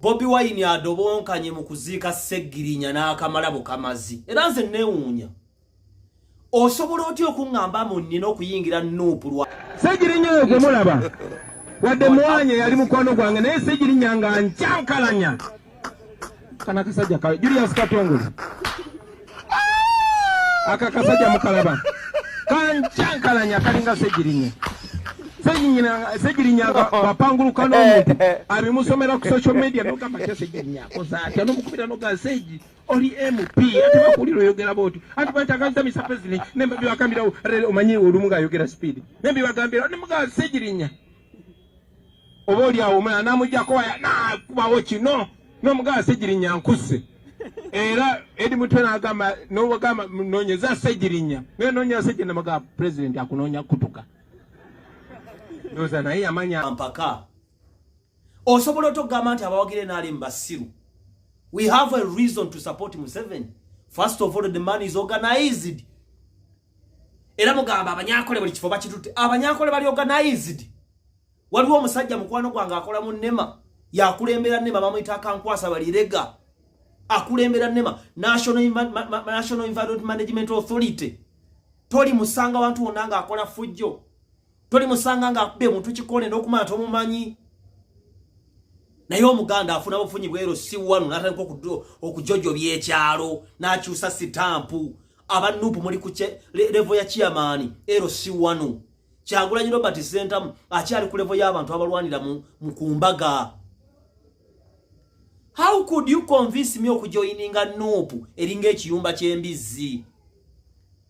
Bobi Wine adobonkanye mu kuziika Ssegirinya n'akamala bukamazi. Era nze neewuunya, osobola otya okuŋŋamba mu nnina okuyingira NUP lwa Segirinya oyo gwe mulaba, wadde muwanye yali mukwano gwange, naye Segirinya nga nkyankalanya kana kasajja ka Julius Katongole. Aka kasajja mukalaba kankyankalanya, kalinga Segirinya. Segirinya nga bapanguluka n'omuntu abimusomera ku social media, nogamba tya Segirinya akoze atya, nomukubira noga Segi oli MP ate bakuwulira oyogera bwotyo, ati bwetagaza Mr President, nembibagambirawo. Omanyi olumu ng'ayogera speed, nembibagambira nemugaa Segirinya oba oli awo omulala namugjako waya nakubawo kino nomugaa Segirinya nkusse. Era Edi Mutwe nagamba nogamba nonyeza Segirinya, naye nonya Segirinya, namugaa President akunoonya kutuka ndoza naye yamanya. Mpaka osobola otya okugamba nti abawagira NRM basiru? We have a reason to support Museveni. First of all, the man is organized. Era mugamba Abanyankole buli kifo bakitutte. Abanyankole bali organized? Waliwo omusajja mukwano gwange akola mu NEMA, yakulembera NEMA, bamuyita Akankwasa Balirega, akulembera NEMA, National Environment Management Authority. Toli musanga wantu wonna ng'akola fujjo, toli musanga ng'akubye muntu kikone n'okumanya tomumanyi. Naye Omuganda afuna bufunyi bwero si wanu n'atandika okujojobya ekyalo n'akyusa sitampu. Aba NUP muli ku level ya chairman ero si wanu. Kyagulanyi Robert Sentamu akyali ku level y'abantu abalwanira mu kumbaga. How could you convince me okujoininga NUP eringa ekiyumba ky'embizzi?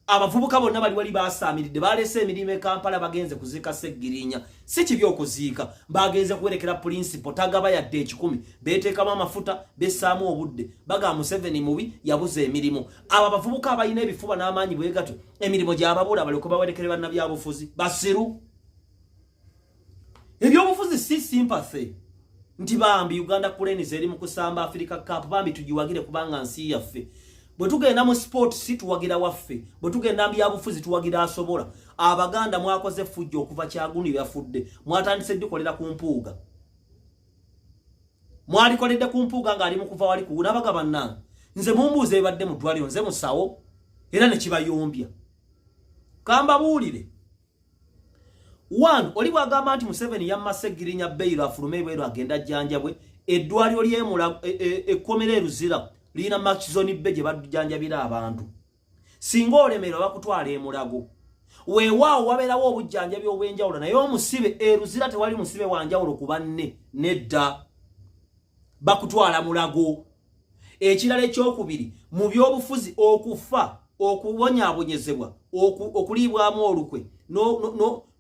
Abavubuka bonna bali wali basaamiridde, baleese emirimu e Kampala, bagenze kuziika Seggirinya. Si kibi okuziika, bagenze kuwerekera principal tagaba yadde 100. Beteekamu amafuta, bessaamu obudde, bagamba Museveni mubi, yabuza emirimu. Abo abavubuka abalina ebifuba n'amaanyi bwe gatyo, emirimu gyababula, baleke bawerekere bannabyabufuzi basiru. Ebyobufuzi si sympathy nti bambi Uganda Cranes eri mu kusamba Africa Cup, bambi tugiwagire kubanga nsi yaffe. Bwe tugenda mu sport si tuwagira waffe, bwe tugenda mu byabufuzi tuwagira asobola. Abaganda mwakoze effujjo okuva Kyaguni yafudde. Mwatandise ddikolera ku Mpuuga, mwalikoledde ku Mpuuga ng'ali mu kuva wali ku nabaga. Bannange, nze mumbuuza ebibadde mu ddwaliro, nze musawo? Era ne kibayombya. Kambabuulire, one, oli bwagamba nti Museveni yamma Segirinya bail afulume ebweru agenda ajjanjabwe, eddwaliro lyemula ekkomera eruzira lirina Murchison Bay gye bajjanjabira abantu. Singa olemerwa bakutwala Emulago. Weewaawo wabeerawo obujjanjabi obw'enjawulo, naye omusibe eruzira tewali musibe wanjawulo ku banne, nedda, bakutwala Mulago. Ekirala ekyokubiri, mu byobufuzi okufa, okubonyaabonyezebwa, okuliibwamu olukwe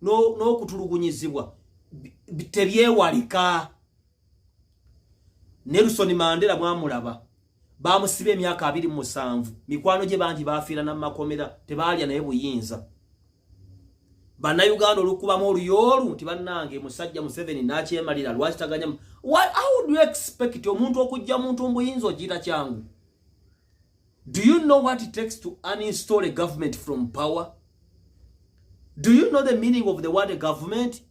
n'okutulugunyizibwa tebyewalika. Nelson Mandela mwamulaba, bamusiba emyaka 27, mikwano gye bangi bafiira namakomera, tebaalya naye buyinza. Bannayuganda olukubamu oluyoolu nti bannange musajja Museveni nakyemalira, lwaki taganya? How do you expect omuntu okujja muntu mbuyinza ogiyita kyangu? Do you know what it takes to uninstall a government from power? Do you know the meaning of the word government?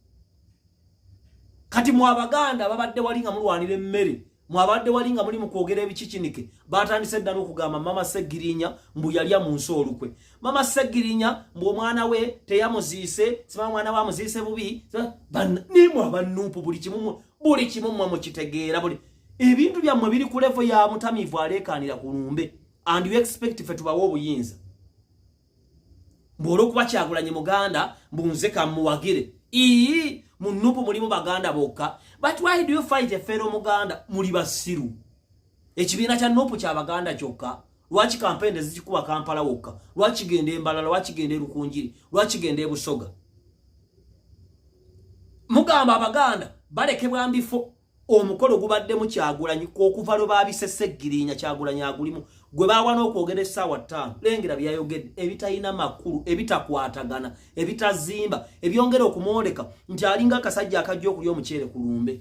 Kati mwe Abaganda babadde wali nga mulwanira emmere, mwabadde wali nga muli mu kwogera ebikikinike, batandise dda n'okugamba mama Segirinya mbu yalya mu nsi olukwe, mama Segirinya mbu omwana we teyamuziise, sima omwana we amuziise bubi. Nimwe aba NUP buli kimu mmwe mukitegeera. Buli ebintu byammwe biri ku level ya mutamiivu aleekaanira ku lumbe, and you expect ffe tubawe obuyinza mbu olwokuba Kyagulanyi Muganda, mbu nze kamuwagire. Ii, mu NUP mulimu Baganda bokka, but why do you fight a fellow Muganda? Muli basiru. Ekibiina kya NUP kyabaganda kyokka? Lwaki kampeyini ezikikuba Kampala wokka? Lwaki genda Embalala? Lwaki genda Erukunjiri? Lwaki genda Ebusoga? Mugamba Abaganda balekebwa mbifo. Omukolo gubaddemu Kyagulanyi okuva lwe babise Seggirinya. Kyagulanyi agulimu gwe bawa n'okwogera essaawa 5. Lengera byayogedde ebitalina makulu, ebitakwatagana, ebitazimba, ebyongera okumwoleka nti alinga akasajja akajja okulya omuceere ku lumbe.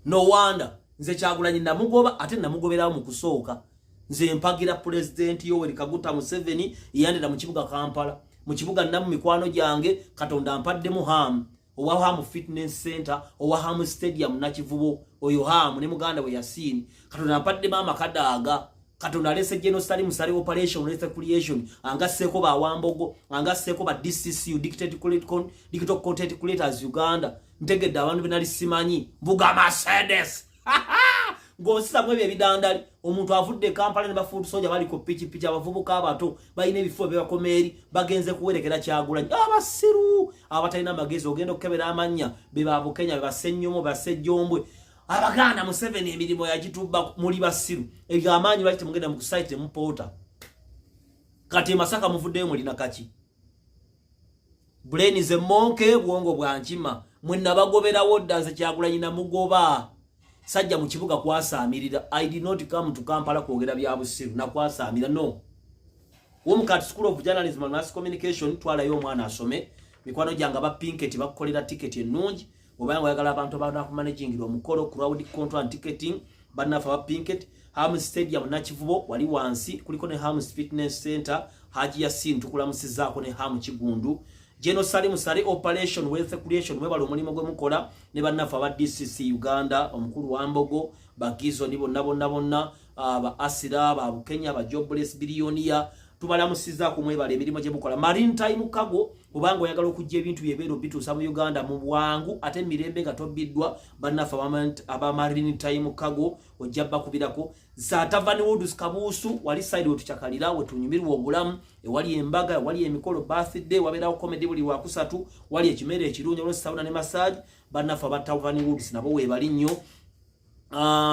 No wonder nze Kyagulanyi namugoba, ate namugoberawo mu kusooka. Nze mpagira Pulezidenti Yoweri Kaguta Museveni, yandera mu kibuga Kampala, mu kibuga namu mikwano gyange. Katonda ampaddemu haamu. Owa Hamu Fitness Center, owa Hamu Stadium Nakivubo, oyo Hamu ne muganda we Yasini. Katonda ampadde maama Kadaaga. Katonda alese General Salim Saleh Operation Wealth Creation, angasseeko ba Wambogo, angasseeko ba DCCU, Digital Content Creators Uganda. Ntegedde abantu be nali simanyi, mvuga Mercedes ng'osisamu ebyo ebidandali. Omuntu avudde e Kampala ne bafuutu soja bali ku pikipiki, abavubuka abato balina ebifo byebakoma eri, bagenze kuwerekera Kyagulanyi. Abasiru abatalina amagezi, ogenda okukebera amannya be Babukenya, be Basennyomo, Basejjombwe, Abaganda. Museveni emirimu yagitubba, muli basiru. Ebyo amaanyi lwaki temugenda mu site temupoota? Kati e Masaka muvuddeyo mulina kaki? Buleni ze monke, bwongo bwa nkima. Mwe nabagoberawo dda. Nze Kyagulanyi namugoba. Sajja mu kibuga kwasaamirira. I did not come to Kampala kwogera bya busiru nakwasaamirira. No Womcat School of Journalism and Mass Communication, twalayo omwana asome. Mikwano gyange aba Pinket bakukolera tiketi ennungi. Obanga oyagala abantu abanakumanagingira omukolo, crowd control and ticketing, bannaffe aba Pinket. Ham Stadium Nakivubo wali wansi kuliko ne Hams Fitness Center. Haji Yasin, tukulamusizaako ne Ham Kigundu. Geno Salim Saleh Operation Wealth Creation, mwebala omulimu gwe mukola ne bannaffe aba DCC Uganda, omukulu wa Mbogo, bagizo ni bonna bonna bonna, ba Asira, ba Bukenya, ba Jobless Billionaire, tubalamusizaako, mwebala emirimu gye mukola. Marine Time Cargo, obanga oyagala okujja ebintu byebeera obituusa mu Uganda mu bwangu ate emirembe nga tobbiddwa, bannaffe aba Marine Time Cargo ojja bakubirako. Zatavani Woods Kabuusu, wali side wetukyakalira, wetunyumirwa obulamu, ewali embaga, ewali emikolo, birthday, wabeerawo comedy buli lwakusatu, wali ekimere ekirungi, olwo sauna ne massage. Bannaffe aba Tavani Woods nabo weebali nnyo.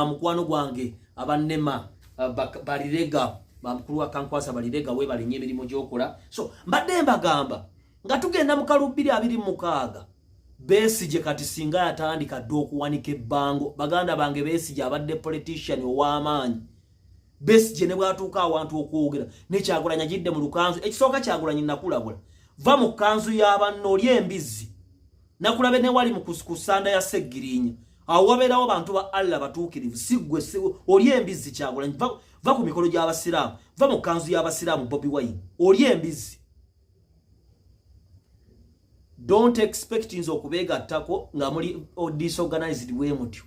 Mukwano gwange abanema Balirega, bamukulu wa Kankwasa Balirega, weebale nnyo emirimu gy'okola. So mbadde mbagamba nga tugenda mu kalu 2026. Besigye kati singa yatandika dde okuwanika ebbango. Baganda bange, Besigye abadde politician ow'amaanyi. Besigye ne bwatuuka awantu okwogera ne Kyagulanyi agidde mu lukanzu. Ekisooka, Kyagulanyi, nakulabula, va mu kanzu y'abanno, oli embizzi. Nakulabe ne wali mu kusanda ya Seggirinya, awo wabeerawo bantu ba Allah batuukirivu, si ggwe. Oli embizzi Kyagulanyi, va ku mikolo gy'abasiraamu, va mu kanzu y'abasiraamu. Bobi Wine, oli embizzi. Don't expect nze okubeegattako nga muli disorganized bwe mutyo.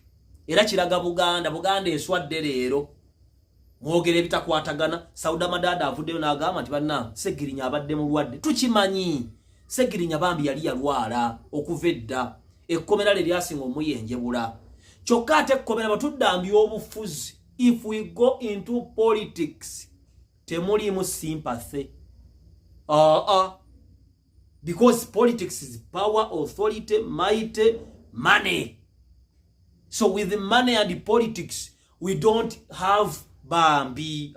Era kiraga Buganda, Buganda eswadde leero. Mwogera ebitakwatagana. Sauda Madada avuddeyo n'agamba nti banna Segirinya abadde mulwadde. Tukimanyi Segirinya bambi yali yalwala okuva edda. Ekkomera lye lyasinga omuyenjebula. Kyokka ate ekkomera bwetudda mbyobufuzi, if we go into politics, temulimu sympathy, because politics is power, authority, might, money. So with money and politics we don't have bambi.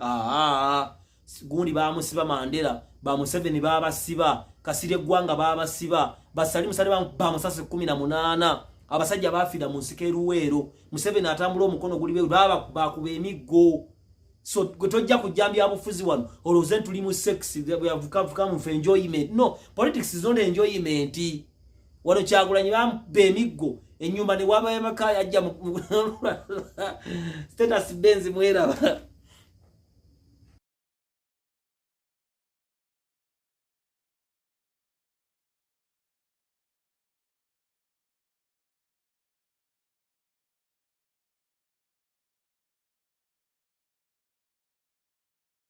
Gundi bamusiba Mandela, bamuseveni babasiba, Kasiri eggwanga babasiba, basali musale bamusase 18. Abasajja bafiira mu nsiko eruweero. Museveni atambula omukono guli beeru, baba bakuba emiggo. So gwe tojja kujja bufuzi wano olowooze nti tuli mu sex vukavuka mu enjoyment. No, politics is not enjoyment. Wano Kyagulanyi bamuba emiggo, enyumba ne waba emaka yajja status benz mweraba.